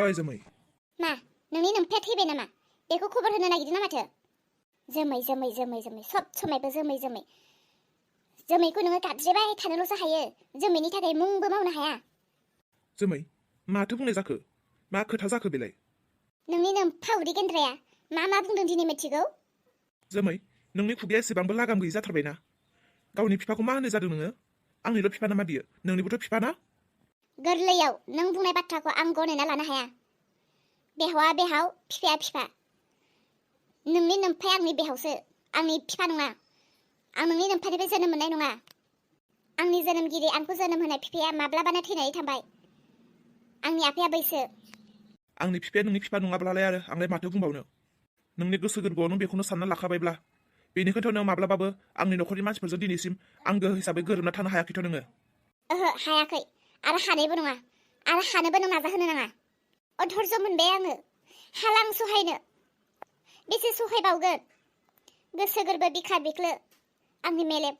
ओइ जोमै मा नोंनि नोमफाया थैबाय नामा बेखौ खबर होनो नागिरदों ना माथो जोमै जोमै जोमै जोमै सब समायबो जोमै जोमै जोमैखौ नोङो गाबज्रिबाय थानोल'सो हायो जोमैनि थाखाय मुंबो मावनो हाया जोमै माथो बुंनाय जाखो मा खोथा जाखो बेलाय नोंनि नोमफा उदै गेन्द्राया मा बुंदों दिनै मिथिगौ जोमै नोंनि खुगाया एसेबांबो लागाम गैयि जाथारबायना गावनि बिफाखौ मा होनो जादों नोङो आंनिल' बिफा नामा बियो नोंनिबोथ' बिफा ना गोरलैयाव नों बुंनाय बाथ्राखौ आं गनायना लानो हाया बेहावा बेहाव बिफाया बिफा नोंनि नोमफाया आंनि बेहावसो आंनि बिफा नङा आं नोंनि नोमफानिफ्राय जोनोम मोननाय नङा आंनि जोनोमगिरि आंखौ जोनोम होनाय बिफाया माब्लाबानो थैनानै थांबाय आंनि आफाया बैसो आंनि बिफाया नोंनि बिफा नङाब्लालाय आरो आंलाय माथो बुंबावनो नोंनि गोसो गोरबोआव नों बेखौनो सानना लाखाबायब्ला बेनिखायनोथ' नों माब्लाबाबो आंनि न'खरनि मानसिफोरजों दिनैसिम आंगो हिसाबै गोरोबना थानो हायाखैथ' नोङो ओहो हायाखै आरो हानायबो नङा आरो हानोबो नों नाजाहोनो नाङा अधर्ज मोनबाय आङो हालां सहायनो बेसे सहायबावगोन गोसो गोरबो बिखा बिख्लो आंनि मेलेम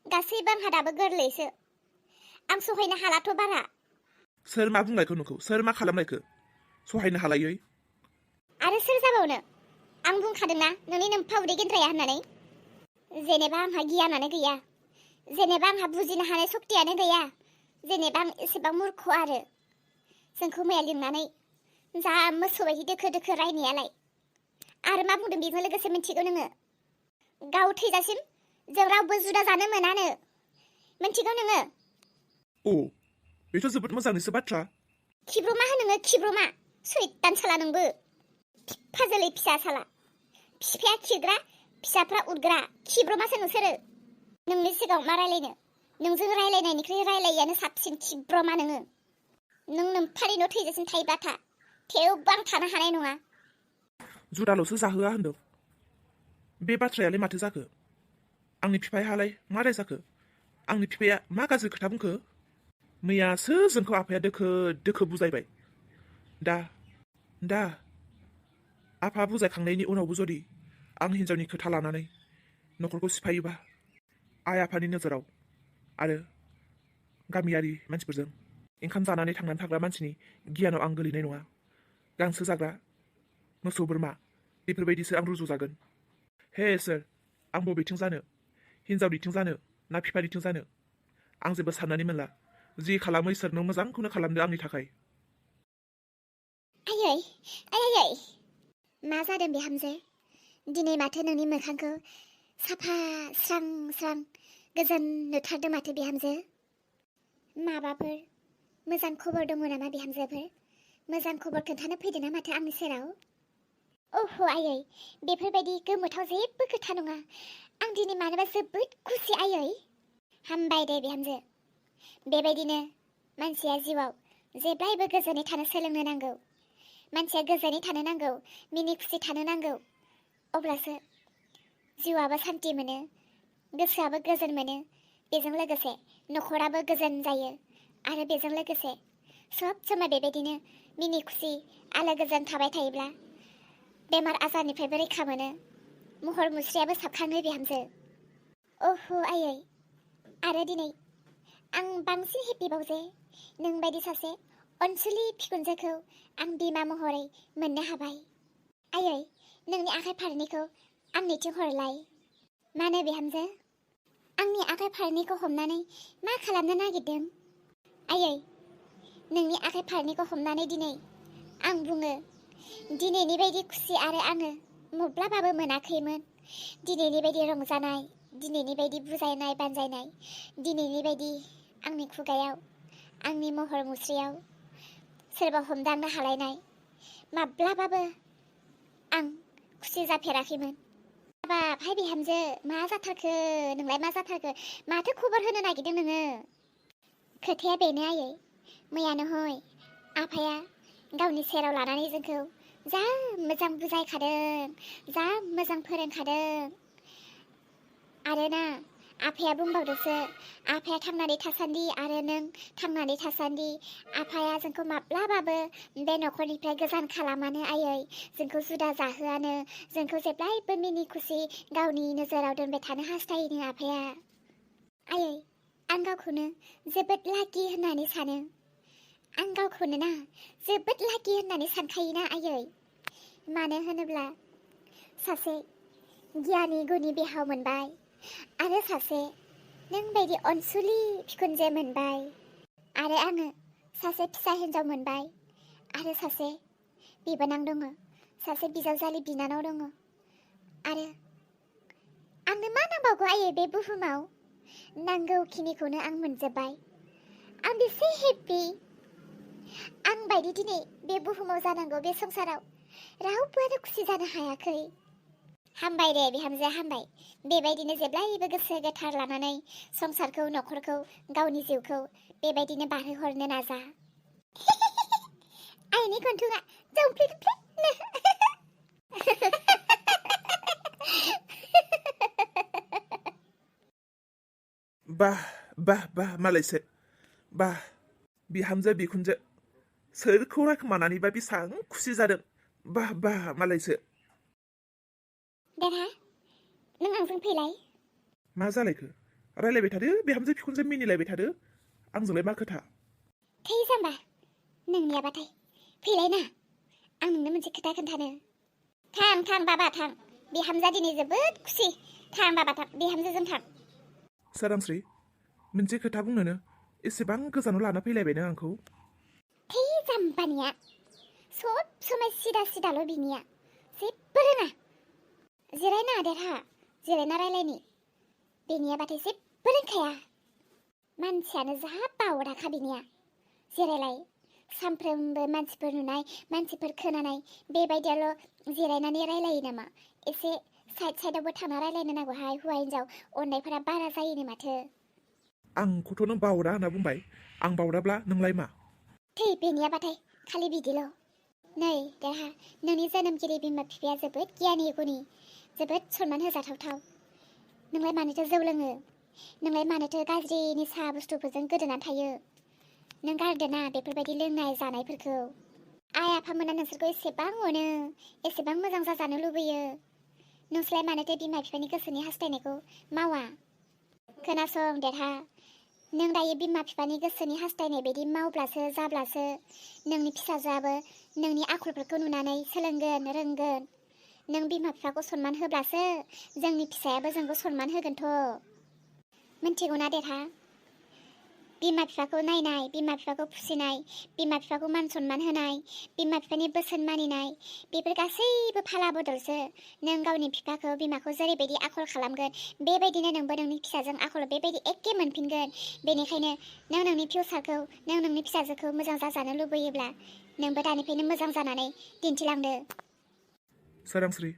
गासैबो आंहा दाबो गोरलैसो आं सहायनो हालाथ' बारा सोर मा बुंलायखो नोंखौ सोर मा खालामलायखो सहायनो हालायै आरो सोर जाबावनो आं बुंखादोंना नोंनि नोमफा उदै गेन्द्राया होननानै जेनेबा आंहा गियानानो गैया जेनेबा आंहा बुजिनो हानाय सक्तियानो गैया जेनेबा आं एसेबां मूर्ख आरो जोंखौ मैया लिंनानै जा मोसौ बायदि दोखो दोखो रायनायालाय आरो मा बुंदों बेजों लोगोसे मिथिगौ नोङो गाव थैजासिम जों रावबो जुदा जानो मोनानो मिथिगौ नोङो अ बेथ' जोबोद मोजांनिसो बाथ्रा खिब्रमा नोङो खिब्रमा सैतान साला नोंबो फाजोलै फिसा साला फिफाया खिग्रा फिसाफ्रा उदग्रा खिब्रमासो नोंसोरो नोंनि सिगाङाव मा रायलायनो नोंजों रायलायनायनिख्रुइ रायलायैयानो साबसिन खिब्रमा नोङो नों नोमफानि न' थैजासिम थायोब्ला था थेवबो आं थानो हानाय नङा जुदाल'सो जाहोआ होनदों बे बाथ्रायालाय माथो जाखो आंनि बिफायालाय मा राय जाखो आंनि बिफाया मा गाज्रि खोथा बुंखो मैयासो जोंखौ आफाया दोखो दोखो बुजायबाय दा आफा बुजायखांनायनि उनावबो जुदि आं हिन्जावनि खोथा लानानै न'खरखौ सिफायोबा आइ आफानि नोजोराव आरो गामियारि मानसिफोरजों ओंखाम जानानै थांनानै थाग्रा मानसिनि गियानाव आं गोलैनाय नङा गांसो जाग्रा मोसौ बोरमा बेफोरबायदिसो आं रुजुजागोन हे सोर आं बबेथिं जानो हिन्जावनिथिं जानो ना बिफानिथिं जानो आं जेबो साननानै मोनला जि खालामो इसोर नों मोजांखौनो खालामदो आंनि थाखाय आयै मा जादों बिहामजो दिनै माथो नोंनि मोखांखौ साफा स्रां स्रां गोजोन नुथारदों माथो बिहामजो माबाफोर मोजां खबर दङ नामा बिहामजोफोर मोजां खबर खोन्थानो फैदों ना माथो आंनि सेराव अह आयै बेफोरबायदि गोमोथाव जेबो खोथा नङा आं दिनै मानोबा जोबोद खुसि आयै हामबाय दे बिहामजो बेबायदिनो मानसिया जिउआव जेब्लायबो गोजोनै थानो सोलोंनो नांगौ मानसिया गोजोनै थानो नांगौ मिनि खुसि थानो नांगौ अब्लासो जिउआबो सान्ति मोनो गोसोआबो गोजोन मोनो बेजों लोगोसे न'खराबो गोजोन जायो आरो बेजों लोगोसे सब समाय बेबायदिनो मिनि खुसि आलो गोजोन थाबाय थायोब्ला बेमार आजारनिफ्रायबो रैखा मोनो महर मुस्रियाबो साबखाङो बिहामजो अह आयै आरो दिनै आं बांसिन हेपिबाव जे नोंबायदि सासे अनसुलि बिखुनजोखौ आं बिमा महरै मोननो हाबाय आयै नोंनि आखाइ फारनैखौ आंनिथिं हरलाय मानो बिहामजो आंनि आखाइ फारनैखौ हमनानै मा खालामनो नागिरदों आयै नोंनि आखाइ फारनैखौ हमनानै दिनै आं बुङो दिनैनि बायदि खुसि आरो आङो माब्लाबाबो मोनाखैमोन दिनैनि बायदि रंजानाय दिनैनि बायदि बुजायनाय बानजायनाय दिनैनि बायदि आंनि खुगायाव आंनि महर मुस्रियाव सोरबा हमदांनो हालायनाय माब्लाबाबो आं खुसि जाफेराखैमोन हाबाब हाय बिहामजो मा जाथारखो नोंलाय मा जाथारखो माथो खबर होनो नागिरदों नोङो खोथाया बेनो आयै मैयानो हय आफाया गावनि सेराव लानानै जोंखौ जा मोजां बुजायखादों जा मोजां फोरोंखादों आरो ना आफाया बुंबावदोंसो आफाया थांनानै थासान्दि आरो नों थांनानै थासान्दि आफाया जोंखौ माब्लाबाबो बे न'खरनिफ्राय गोजान खालामानो आयै जोंखौ जुदा जाहोआनो जोंखौ जेब्लायबो मिनि खुसि गावनि नोजोराव दोनबाय थानो हास्थायोनो आफाया आयै आं गावखौनो जोबोद लाकि होननानै सानो आं गावखौनो ना जोबोद लाकि होननानै सानखायोना आयै। मानो होनोब्ला सासे गियानि गुनि बिहाव मोनबाय आरो सासे नों बायदि अनसुलि बिखुनजो मोनबाय आरो आङो सासे फिसा हिन्जाव मोनबाय आरो सासे बिबोनां दङ, सासे बिजावजालि बिनानाव दङ आरो आंनो मा नांबावगौ आयै बे बुहुमाव? नांगौखिनिखौनो आं मोनजोब्बाय। आं बेसे हेपि। आं बायदि दिनै बे बुहुमाव जानांगौ बे संसाराव रावबोआनो खुसि जानो हायाखै। हामबाय दे बिहामजो हामबाय। बेबायदिनो जेब्लायबो गोसो गोथार लानानै संसारखौ न'खरखौ गावनि जिउखौ बेबायदिनो बारहोहरनो नाजा। आइनि गन्थंआ जंफ्लिफ्लिनो। बाह बाह बाह मालायसो बाह बिहामजो बिखुनजो सोरखौ रायखोमानानैबा बेसां खुसि जादों। बाह बाह मालायसो। देरहा नों आंजों फैलाय। मा जालायखो? रायलायबाय थादो बिहामजो बिखुनजो मिनिलायबाय थादो। आंजोंलाय मा खोथा? थै जाम्बा नोंनियाबाथाय फैलाय ना, आं नोंनो मोनसे खोथा खोन्थानो। थां बाबा थां, बिहामजोआ दिनै जोबोद खुसि। थां बाबा थां, बिहामजोजों थां। सोरांस्रि, मोनसे खोथा बुंनोनो एसेबां गोजानाव लाना फैलायबाय नों आंखौ? थै जाम्बानिया सब समाय सिदा सिदाल' बिनिया जेबो रोङा। जिरायना देरहा, जिरायना रायलायनि। बेनियाबाथाय जेबो रोंखाया। मानसियानो जा बावराखा बिनिया। जिरायलाय, सानफ्रोमबो मानसिफोर नुनाय मानसिफोर खोनानाय बेबायदियाल' जिरायनानै रायलायो नामा? एसे साइडआवबो थाना रायलायनो नांगौहाय। हौवा हिन्जाव अननायफोरा बारा जायोनो माथो। आंखौथ' नों बावरा होनना बुंबाय। आं बावराब्ला नोंलाय मा? थै बेनियाबाथाय खालि बिदिल'। नै देरहा, नोंनि जोनोमगिरि बिमा बिफाया जोबोद गियानि गुनि, जोबोद सनमान होजाथावथाव। नोंलाय मानोथो जौ लोङो? नोंलाय मानोथो गाज्रि निसा बुस्थुफोरजों गोदोनानै थायो? नों गारदोना बेफोरबायदि लोंनाय जानायफोरखौ। आइ आफामोना नोंसोरखौ एसेबां अनो, एसेबां मोजां जाजानो लुबैयो। नोंसोरलाय मानोथो बिमा बिफानि गोसोनि हास्थायनायखौ मावा? खोनासं देरहा, नों दायो बिमा बिफानि गोसोनि हास्थायनाय बायदि मावब्लासो जाब्लासो नोंनि फिसाजोआबो नोंनि आखलफोरखौ नुनानै सोलोंगोन, रोंगोन। नों बिमा बिफाखौ सनमान होब्लासो जोंनि फिसायाबो जोंखौ सनमान होगोनथ'। मिन्थिगौना देरहा? बिमा बिफाखौ नायनाय, बिमा बिफाखौ फुजिनाय, बिमा बिफाखौ मान सनमान होनाय, बिमा बिफानि बोसोन मानिनाय, बेफोर गासैबो फाला बदलसो। नों गावनि बिफाखौ बिमाखौ जेरैबायदि आखल खालामगोन बेबायदिनो नोंबो नोंनि फिसाजों आखल बेबायदि एखे मोनफिनगोन। बेनिखायनो नों नोंनि फिउसारखौ, नों नोंनि फिसाजोखौ मोजां जाजानो लुबैयोब्ला नोंबो दानिफ्रायनो मोजां जानानै दिन्थिलांदो। सोरांस्रि,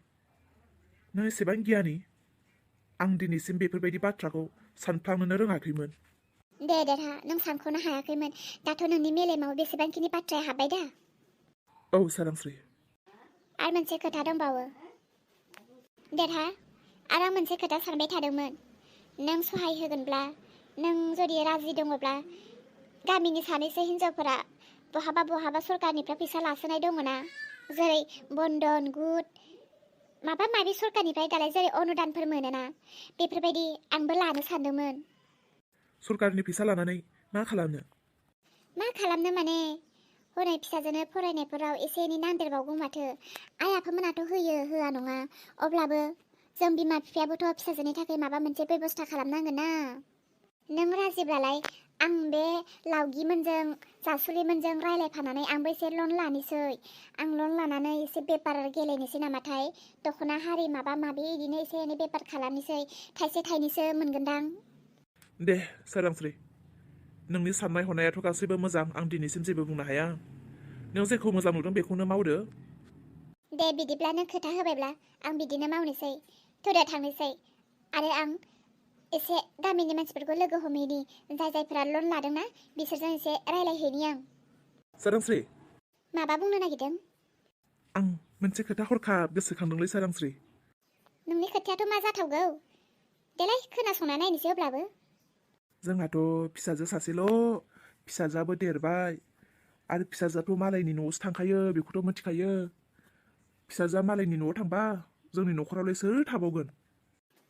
नों एसेबां गियानि? आं दिनैसिम बेफोरबायदि बाथ्राखौ सानफ्लांनोनो रोङाखैमोन। दे देरहा, नों सानख'नो हायाखैमोन। दाथ' नोंनि मेलेमाव बेसेबांखिनि बाथ्राया हाबबाय दा। औ सोरांस्रि। आरो मोनसे खोथा दंबावो देरहा, आरो आं मोनसे खोथा सानबाय थादोंमोन। नों सहाय होगोनब्ला, नों जुदि राजि दङब्ला, गामिनि सानैसो हिन्जावफोरा बहाबा बहाबा सरकारनिफ्राय फैसा लासोनाय दङना, जेरै बन्दन, गुद, माबा माबि सरकारनिफ्राय दालाय जेरै अनुदानफोर मोनोना, बेफोरबायदि आंबो लानो सानदोंमोन। सरकारनि फैसा लानानै मा खालामनो? मा खालामनो माने, हनै फिसाजोनो फरायनायफोराव एसे एनै नांदेरबावगौ माथो। आइ आफामोनाथ' होयो, होआ नङा। अब्लाबो जों बिमा बिफायाबोथ' फिसाजोनि थाखाय माबा मोनसे बेबस्था खालामनांगोन ना। नों राजिब्लालाय आं बे लावगिमोनजों जासुलिमोनजों रायलायफानानै आंबो एसे लन लानोसै। आं लन लानानै एसे बेपार गेलेनोसै नामाथाय। दख'ना हारि माबा माबि इदिनो एसे एनै बेपार खालामनोसै। थाइसे थाइनैसो मोनगोनदां। दे सोरांस्रि, नोंनि साननाय हनायाथ' गासैबो मोजां। आं दिनैसिम जेबो बुंनो हाया। नों जेखौ मोजां नुदों बेखौनो मावदो। दे बिदिब्ला नों खोथा होबायब्ला आं बिदिनो मावनोसै। थुदो थांनोसै। आरो आं एसे गामिनि मानसिफोरखौ लोगो हमहैनि, जायफोरा लन लादोंना बिसोरजों एसे रायलायहैनि आं। सोरांस्रि, माबा बुंनो नागिरदों? आं मोनसे खोथा हरखाब गोसोखांदोंलै सोरांस्रि। नोंनि खोथायाथ' मा जाथावगौ? देलाय खोनासंना नायनोसै अब्लाबो। जोंहाथ' फिसाजो सासेल', फिसाजोआबो देरबाय आरो फिसाजोआथ' मालायनि न'आवसो थांखायो, बेखौथ' मिथिखायो। फिसाजोआ मालायनि न'आव थांबा जोंनि न'खरावलाय सोर थाबावगोन?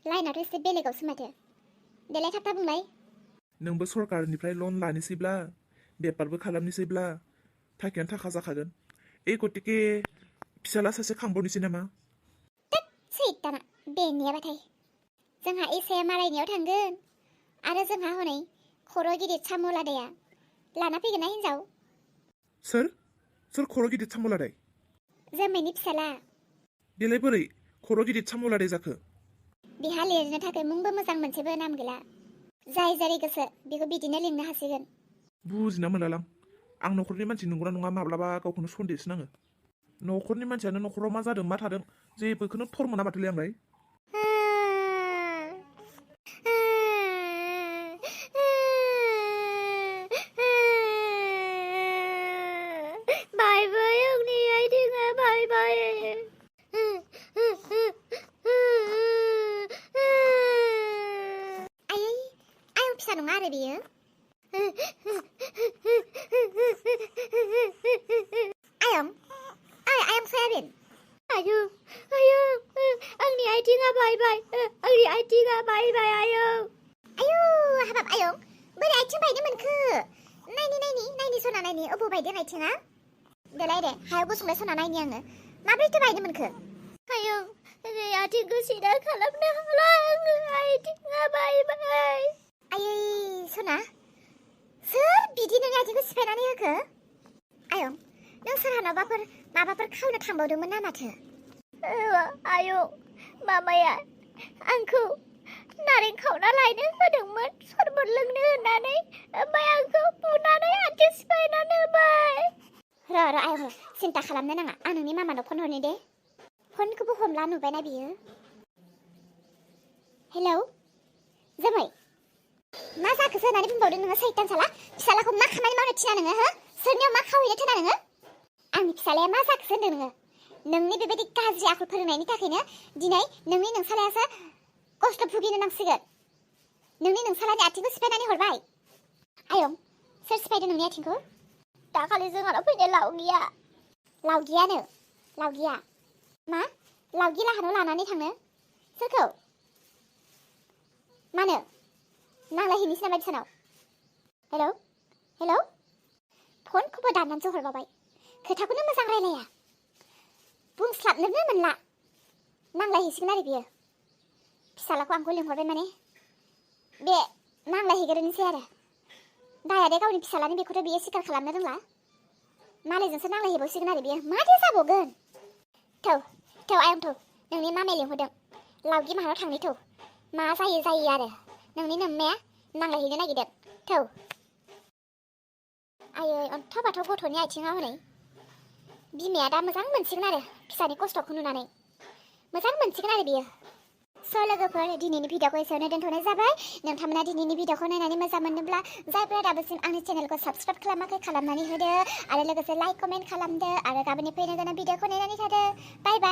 लाइनाथ' एसे बेलेगावसो माथो। देलाय थाब थाब बुंलाय। नोंबो सरकारनिफ्राय लन लानोसैब्ला, बेपारबो खालामनोसैब्ला थाखायानो थाखा जाखागोन ए गतिके फिसाला सासे खांबावनोसै नामा सैताना बेनियाबाथाय जोंहा एसे मालायनियाव थांगोन आरो जोंहा हनै खर' गिदिर साम'लादाया लाना फैगोन ना हिन्जाव सोर खर' गिदिर साम'लादाय जोमैनि फिसाला बेलाय बोरै खर' गिदिर साम'लादाय जाखो बिहा लिरनो थाखाय मुंबो मोजां मोनसेबो नाम गैला जाय जेरै गोसो बेखौ बिदिनो लिंनो हासिगोन बुजिना मोनलालां आं न'खरनि मानसि नंगौना नङा माब्लाबा गावखौनो सन्देहसो नाङो न'खरनि मानसियानो न'खराव मा जादों मा थादों जेबोखौनो थर मोना माथोलै आंलाय बायबाय आंनि आइथिङा बायबाय आयं फिसा नङा आरो बेयो आयं सयाबिन आयं आंनि आइथिङा बायबाय आयौ हाबाब आयं बोरै आइथिं बायनो मोनखो नायनि सना नायनि अबाव बायदों आइथिङा देलाय दे हायाव गसंलाय सना नायनि आङो माबोरैथो बायनो मोनखो आयं आथिंखौ सिदा खालामनो हाला आङो आइथिङा बायबाय आयै सना सोर बिदि नोंनि आथिंखौ सिफायनानै होखो आयं नों सोरहानावबाफोर माबाफोर खावनो थांबावदोंमोन ना माथो आयं मामाया आंखौ नारें खावना लायनो होदोंमोन सरबत लोंनो होननानै ओमफ्राय आंखौ बुनानै आथिं सिफायनानै होबाय र' आयं सिन्था खालामनो नाङा आं नोंनि मामानाव फन हरनि दे फनखौबो हमला नुबायना बियो हेलौ जोमै मा जाखोसो होननानै बुंबावदों नोङो सैतान साला फिसालाखौ मा खामानि मावनो थिना नोङो हो सोरनियाव मा खावहैनो थिना नोङो आंनि फिसालाया मा जाखोसो होनदों नोङो नोंनि बेबायदि गाज्रि आखल फोरोंनायनि थाखायनो दिनै नोंसालायासो खस्थ' भुगिनो नांसिगोन नोंसालानि आथिंखौ सिफायनानै हरबाय आयं सोर सिफायदों नोंनि आथिंखौ दाखालि जोंहानाव फैनाय लावगिया मा लावगि लाहानाव लानानै थांनो सोरखौ मानो नांलायहैनोसै नामा बिसानाव हेलौ फनखौबो दाननानैसो हरबावबाय खोथाखौनो मोजां रायलाया बुंस्लाबनोनो मोनला नांलायहैसिगोन आरो बियो फिसालाखौ आंखौ लिंहरबाय माने बे नांलायहैग्रोनोसै आरो दाया दे गावनि फिसालानि बेखौथ' बियो सिखार खालामनो रोंला मालायजोंसो नांलायहैबावसिगोन आरो बियो माथो जाबावगोन थौ आयं थौ नोंनि मामाया लिंहरदों लावगि माहाराव थांनि थौ मा जायो आरो नोंनि नोम्माया नांलायहैनो नागिरदों थौ आयै अन्थाव गथ'नि आथिङा हनै बिमाया दा मोजां मोनसिगोन आरो फिसानि खस्थ'खौ नुनानै मोजां मोनसिगोन आरो बियो स' लोगोफोर दिनैनि भिडिअखौ एसेयावनो दोनथ'नाय जाबाय नोंथांमोना दिनैनि भिडिअखौ नायनानै मोजां मोनदोंब्ला जायफोरा दाबोसिम आंनि चेनेलखौ साबस्क्राइब खालामाखै खालामनानै होदो आरो लोगोसे लाइक कमेन्ट खालामदो आरो गाबोननि फैनो गोनां भिडिअखौ नायनानै थादो बाय